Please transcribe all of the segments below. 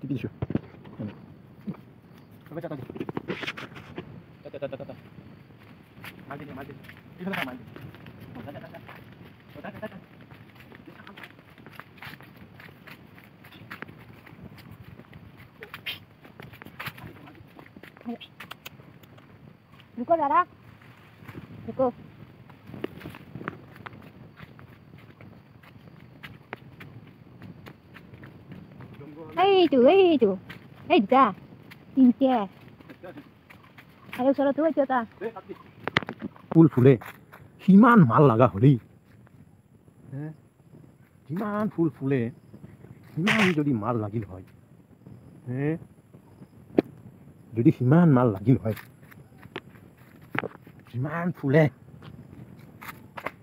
টিপি দিছোঁ। रुको दादा, रुको। এইটো এইটো এই দুটা তিনিটা আৰু ওচৰতো এইটো এটা। ফুল ফুলে সিমান মাল লগা হ'লেই, যিমান ফুল ফুলে সিমান যদি মাল লাগিল হয়, যদি সিমান মাল লাগিল হয়, যিমান ফুলে।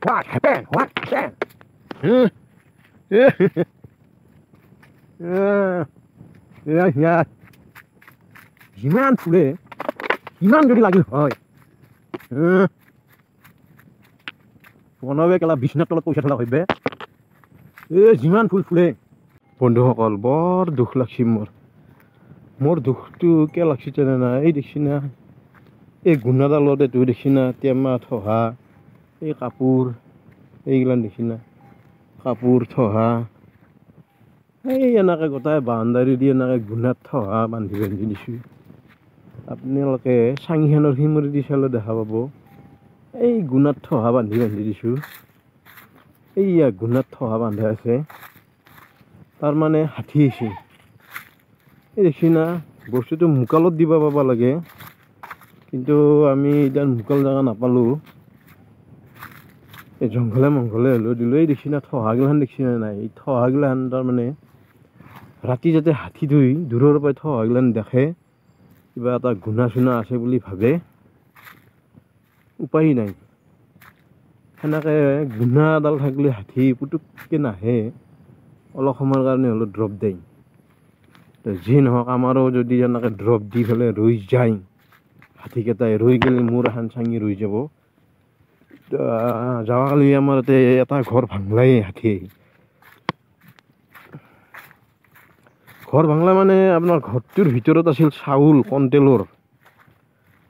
What happened? What happened? যিমান ফুলে সিমান যদি লাগিল হয়। প্ৰণৱে কেলা বিছনাৰ তলত পইচা থলা হইবে। এ যিমান ফুল ফুলে। বন্ধুসকল, বৰ দুখ লাগছি মোৰ। মোৰ দুখটো কিয় লাগছি তেনে না, এই দেখছি না এই গুণাডালত এইটো দেখছি না টেমা থহা, এই কাপোৰ এইগিলান দেখছি না কাপোৰ থহা, এই এনেকৈ গোটাই বাউণ্ডাৰী দি এনেকৈ গুণাত থহা বান্ধি বান্ধি দিছোঁ। আপোনালোকে চাঙিখনৰ সিমূৰে দি চালে দেখা পাব, এই গুণাত থহা বান্ধি বান্ধি দিছোঁ। এইয়া গুণাত থহা বান্ধা আছে, তাৰমানে হাতী আহিছে। এই দেখছি না বস্তুটো মোকালত দিব পাব লাগে, কিন্তু আমি এতিয়া মোকাল জেগা নাপালোঁ, এই জংঘলে মংঘলে হ'লেও দিলোঁ। এই দেখছি না থহাগিলাখান দেখছি না নাই, এই থহাগিলাখান তাৰমানে ৰাতি যাতে হাতী ধুই দূৰৰ পৰাই থহাগিলাখান দেখে, কিবা এটা গুণা চুনা আছে বুলি ভাবে, উপায় নাই। সেনেকৈ গুণা এডাল থাকিলে হাতী পুতুককৈ নাহে, অলপ সময়ৰ কাৰণে হ'লেও ড্ৰপ দিয়ে। যি নহওক আমাৰো যদি এনেকৈ ড্ৰপ দি পেলাই ৰৈ যায় হাতীকেইটাই, ৰৈ গ'লে মোৰ এখন চাঙি ৰৈ যাব। যোৱাকালি আমাৰ ইয়াতে এটা ঘৰ ভাংলাই হাতী। ঘৰ ভাংলা মানে আপোনাৰ ঘৰটোৰ ভিতৰত আছিল চাউল, কণ্টেলৰ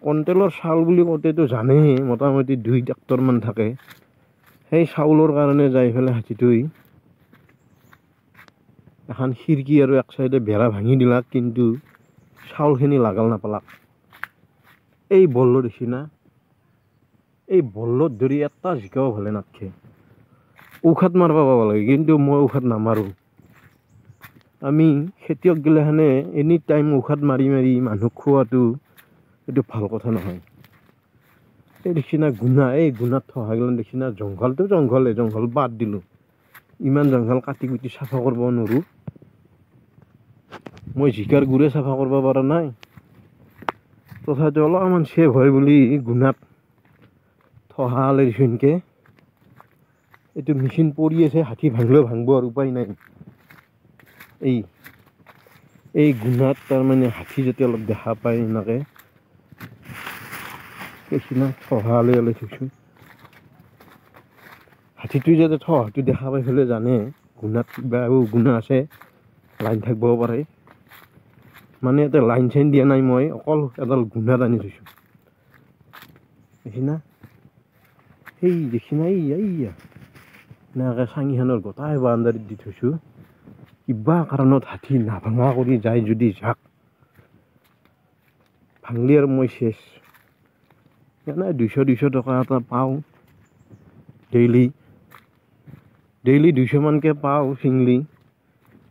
কণ্টেলৰ চাউল বুলি কওঁতেতো জানেই মোটামুটি 2 ট্ৰেক্টৰমান থাকে। সেই চাউলৰ কাৰণে যাই পেলাই হাতীটোই এখন খিৰিকী আৰু এক চাইডে বেৰা ভাঙি দিলাক, কিন্তু চাউলখিনি লাগাল নাপালাক। এই বল্ল দেখি না, এই বল্লত ধৰি এটা জিকাও ভালে নাথকে। ঔষধ মাৰিব পাব লাগে, কিন্তু মই ঔষধ নামাৰোঁ। আমি খেতিয়ক গিলাখানে এনি টাইম ঔষধ মাৰি মাৰি মানুহক খোৱাটো এইটো ভাল কথা নহয়। এই দেখি না গুণা, এই গুণাত থহাগিলান দেখি না, জংঘলটো জংঘলে, জংঘল বাদ দিলোঁ, ইমান জংঘল কাটি কুটি চাফা কৰিব নোৱাৰোঁ। মই জিকাৰ গুৰে চাফা কৰিব পৰা নাই, তথাপিও অলপমান ছেভ হয় বুলি গুণাত থহা দিছোঁ। এনেকৈ এইটো মেচিন পৰি আছে, হাতী ভাঙিলেও ভাঙব আৰু উপায় নাই। এই এই গুণাত তাৰমানে হাতী যাতে অলপ দেখা পায় এনেকৈ সেইখিনি থহা লৈ থৈছোঁ। হাতীটো যাতে থহাটো দেখা পাই পেলাই জানে গুণাত কিবা গুণা আছে, লাইন থাকিবও পাৰে। মানে ইয়াতে লাইন চাইন দিয়া নাই, মই অকল এডাল গুণাত আনি থৈছোঁ। দেখিনা সেই দেখিনা এইয়া এনেকৈ চাঙিখনৰ গোটাই বাউণ্ডাৰীত দি থৈছোঁ। কিবা কাৰণত হাতী নাভাঙা কৰি যায় যদি যাক, ভাঙলি আৰু মই শেষ। এনে 200 টকা এটা পাওঁ ডেইলি, ডেইলি 200 মানকৈ পাওঁ চিংলি,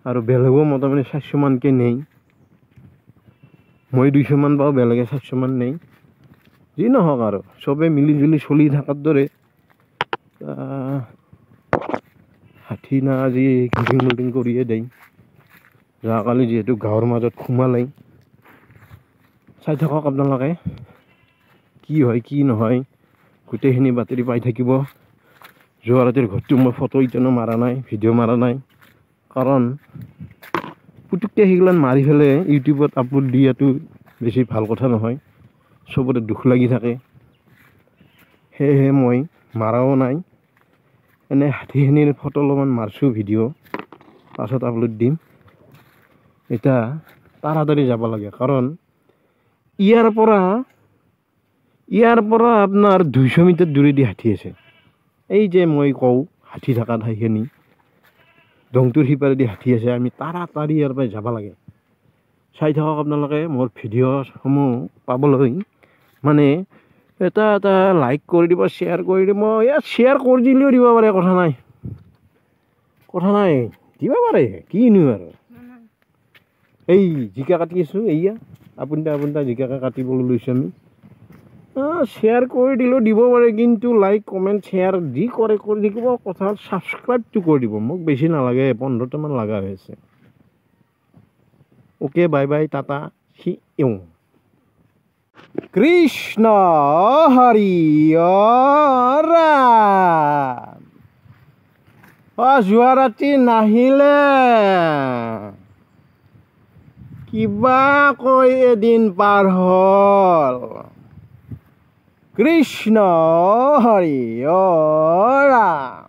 আৰু বেলেগো মোটামুটি 400 মানকৈ নেই। মই 200 মান পাওঁ, বেলেগে 400 মান নেই। যি নহওক আৰু চবে মিলি জুলি চলি থকাৰ দৰে। হাতী না আজি ঘিটিং মুটিং কৰিয়ে দেই। যোৱাকালি যিহেতু গাঁৱৰ মাজত সোমালেই, চাই থাকক আপোনালোকে কি হয় কি নহয়, গোটেইখিনি বাতৰি পাই থাকিব। যোৱা ৰাতিৰ ঘৰটো মই ফটো এতিয়ানো মাৰা নাই, ভিডিঅ' মাৰা নাই, কাৰণ পুতুককৈ সেইগিলান মাৰি পেলাই ইউটিউবত আপলোড দিয়াটো বেছি ভাল কথা নহয়, চবতে দুখ লাগি থাকে। সেয়েহে মই মাৰাও নাই, এনে হাতীখিনিৰ ফটো অলপমান মাৰিছোঁ ভিডিঅ', পাছত আপলোড দিম। এতিয়া তাড়াতাড়ি যাব লাগে, কাৰণ ইয়াৰ পৰা আপোনাৰ 200 মিটাৰ দূৰেদি হাতী আছে। এই যে মই কওঁ হাতী থকা ঠাইখিনি, দংটোৰ সিপাৰেদি হাতী আছে। আমি তাড়াতাড়ি ইয়াৰ পৰা যাব লাগে। চাই থাকক আপোনালোকে মোৰ ভিডিঅ'সমূহ পাবলৈ, মানে এটা এটা লাইক কৰি দিব, শ্বেয়াৰ কৰি দিব। ইয়াত শ্বেয়াৰ কৰি দিলেও দিব পাৰে, কথা নাই, কথা নাই, দিব পাৰে, কিনো আৰু। এই জিকা কাটি আছোঁ, এইয়া আপোনটা জিকাকে কাটিবলৈ লৈছোঁ আমি। শ্বেয়াৰ কৰি দিলেও দিব পাৰে, কিন্তু লাইক কমেণ্ট শ্বেয়াৰ যি কৰে কৰি থাকিব, কথা ছাবস্ক্ৰাইবটো কৰি দিব। মোক বেছি নালাগে, 15টামান লগা হৈ আছে। Okay, bye bye, tata, see you. Krishna Hari Ram. যোৱা ৰাতি নাহিলে কিবা কৈ এদিন পাৰ হ'ল। কৃষ্ণ হৰি ৰাম।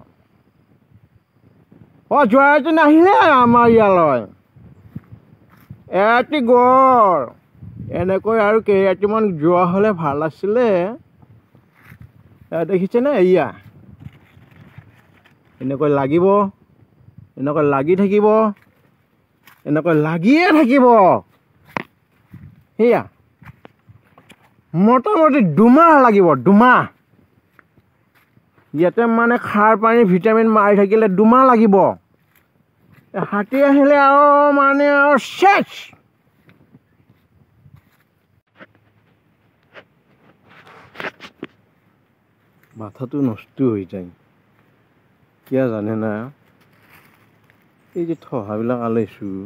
যোৱা ৰাতি নাহিলে আমাৰ ইয়ালৈ এটি গড়। এনেকৈ আৰু কেইৰাতিমান যোৱা হ'লে ভাল আছিলে। দেখিছেনে, এয়া এনেকৈ লাগিব, এনেকৈ লাগি থাকিব, এনেকৈ লাগিয়ে থাকিব। সেয়া মোটামুটি 2 মাহ লাগিব, 2 মাহ। ইয়াতে মানে সাৰ পানী ভিটামিন মাৰি থাকিলে 2 মাহ লাগিব। হাতী আহিলে আৰু মানে আৰু শেষ। মাথাটো নষ্ট হৈ যায় কিয় জানে না? এই যে থহাবিলাক আলাইছোঁ,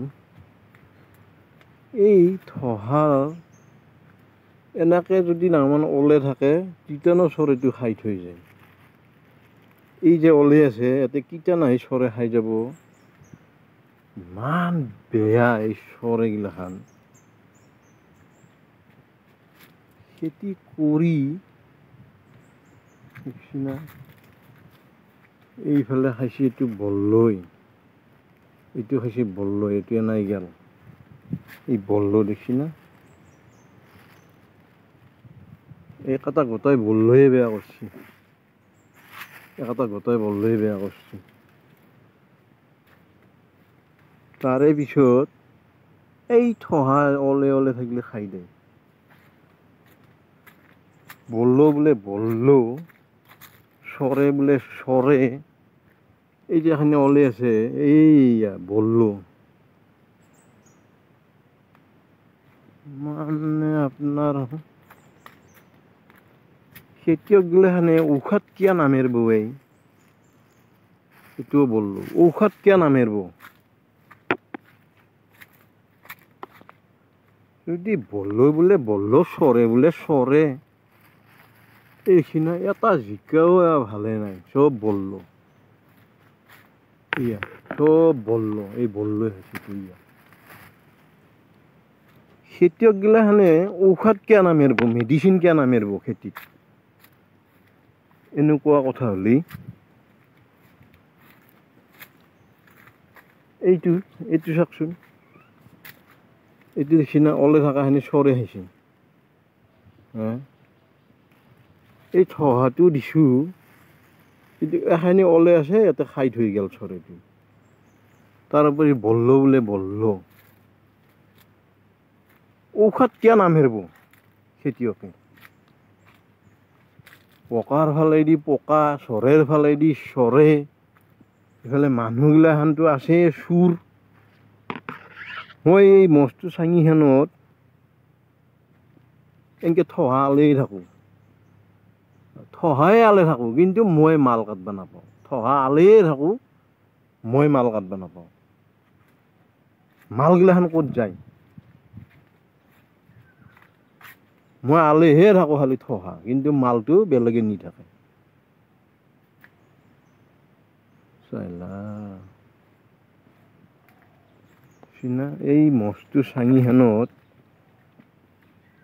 এই থহাৰ এনেকৈ যদি নামান ওলে থাকে, তিতানো চৰাইটো খাই থৈ যায়। এই যে ওলে আছে, ইয়াতে কীটান আহি চৰে খাই যাব। ইমান বেয়া এই চৰাইগিলাখান। খেতি কৰি না এইফালে খাইছে এইটো বল্লই, এইটো খাইছে বল্লই, এইটো নাই গেল। এই বল্ল দেখছি না, এই কাটা গোটাই বল্লয়ে বেয়া করছি, এই কাটা গোটাই বল্লয়ে বেয়া করছি। তাৰে পিছত এই থহা ওলে ওলে থাকিলে খাই দেয়। বললো বোলে বললো, সৰে বোলে সৰে। এই যে এখানে ওলে আছে, এইয়া বললো। মানে আপনাৰ খেতিয়কগিলাখানে ঔষধ কিয় নামেৰ বৌ, এইটোও বললো, ঔষধ কিয় নামেৰ বৌ। যদি বললো বোলে বললো, সৰে বোলে সৰে। এইখিনি এটা জিকাও ভালে নাই, চব বললো, ইয়া চব বললো, এই বললোই হৈছে ইয়া। খেতিয়কগিলাখানে ঔষধ কিয় নামেৰব, মেডিচিন কিয় নামেৰব খেতিত? এনেকুৱা কথা হ'লে এইটো এইটো চাওকচোন, এইটো দেখিনা ওলে থকাখিনি চৰে আহিছে। হা, এই থহাটো দিছোঁ, কিন্তু এখানি ওলে আছে, ইয়াতে খাই থৈ গ'ল চৰাইটো। তাৰোপৰি বললো বোলে বললো। ঔষধ কিয় নামেৰব খেতিয়কে? পকাৰ ফালেদি পকা, চৰেৰ ফালেদি চৰে, ইফালে মানুহগিলাখানতো আছে চুৰ। মই এই মস্ত চাঙিখনত এনেকৈ থহা আলেই থাকোঁ, থহাই আলে থাকোঁ, কিন্তু মই মাল কাটবা নাপাওঁ। থহা আলেই থাকোঁ, মই মাল কাটবা নাপাওঁ। মালগিলাখান ক'ত যায়? মই আলেহে থাকোঁ খালি থহা, কিন্তু মালটো বেলেগে নি থাকে। চিনা এই মস্ত চাঙিখনত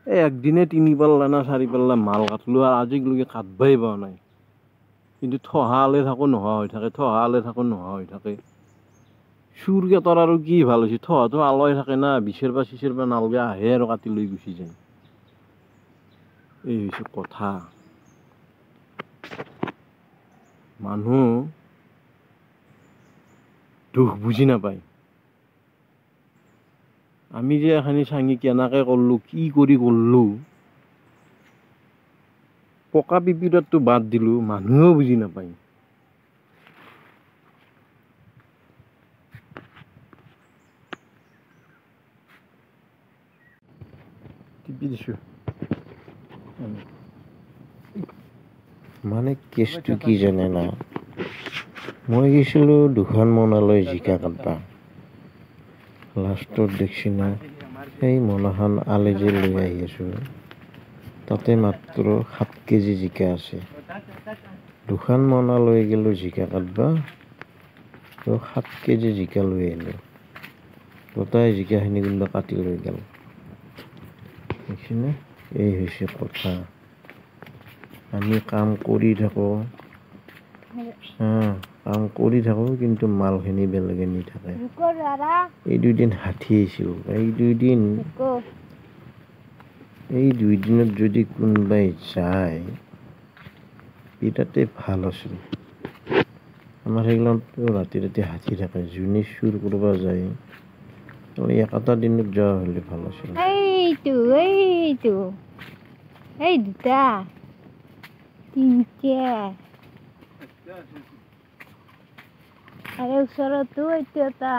এই একদিনে 3 পাল্লা না 4 পাল্লা মাল কাটলো, আৰু আজিলৈকে কাটবাই পোৱা নাই। কিন্তু থহা আলে থাকোঁ নোহোৱা হৈ থাকে, থহা আলে থাকোঁ নোহোৱা হৈ থাকে। চুৰকেইটাৰ আৰু কি ভাল হৈছে, থহাটো আলয় থাকে না, বিচাৰবা চিচাৰবা নালগে, আহে আৰু কাটি লৈ গুচি যায়। এই হৈছে কথা। মানুহ দুখ বুজি নাপায়। আমি যে এখানি চাঙি কেনেকৈ কৰিলোঁ, কি কৰি কৰিলোঁ, পকা পিপিৰাটো বাদ দিলোঁ, মানুহেও বুজি নাপায়। টিপি দিছোঁ। মানে কেছটো কি জানে না, মই গৈছিলোঁ দুখন মোনালৈ জিকা কাটবা। লাষ্টত দেখছি না সেই মোনাখন আলে যে লৈ আহি আছোঁ, তাতে মাত্ৰ 7 কেজি জিকা আছে। দুখন মোনা লৈ গ'লোঁ জিকা কাটবা, তো 7 কেজি জিকা লৈ আহিলোঁ। গোটাই জিকাখিনি কোনোবা কাটি লৈ গ'ল। দেখিছেনে, এই হৈছে কথা। আমি কাম কৰি থাকোঁ, কাম কৰি থাকোঁ, কিন্তু মালখিনি বেলেগে নি থাকে। এই দুইদিন হাতী আহিছিল, এই দুইদিনত যদি কোনোবাই যায় বিৰাটেই ভাল আছিল। আমাৰ সেইগিলাতো ৰাতি ৰাতি হাতী থাকে, যোনে চুৰ কৰিব যায় একটা দিনত যোৱা হ'লে ভাল আছিল। এইটো এইটো এই দুটা তিনিটা আৰু ওচৰতো এইটো এটা।